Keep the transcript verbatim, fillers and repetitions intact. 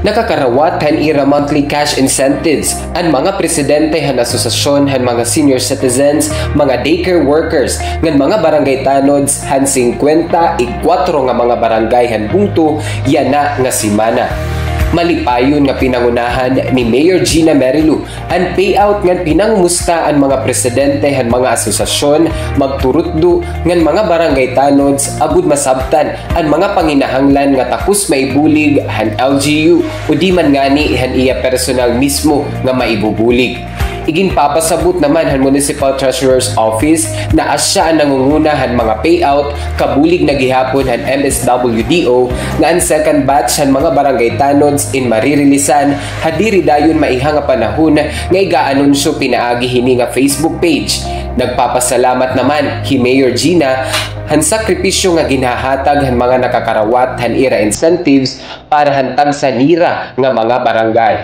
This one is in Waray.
Nakakarawat han ira monthly cash incentives an mga presidente han asosasyon han mga senior citizens, mga daycare workers, ngan mga barangay tanods han singkwenta y kwatro nga mga barangay han bungto yana nga semana. Malipayon nga pinangunahan ni Mayor Gina Merilu an payout ngan pinangumusta an mga presidente han mga asosasyon, magturutdo ngan mga barangay tanods agod masabtan an mga panginahanglan nga takos maibulig han L G U o di man ngani han iya personal mismo nga maibubulig. Iginpapasabot naman han Municipal Treasurer's Office na asya an nangunguna han mga payout, kabulig na gihapon han M S W D O, nga an second batch han mga barangay tanods in maririlisan ha diri dayon maiha nga panahon nga iga-anunsyo pinaagi hini nga Facebook page. Nagpapasalamat naman hi Mayor Gina han sakripisyo nga ginhahatag han mga nakakarawat han ira incentives para han tagsa nira nga mga barangay.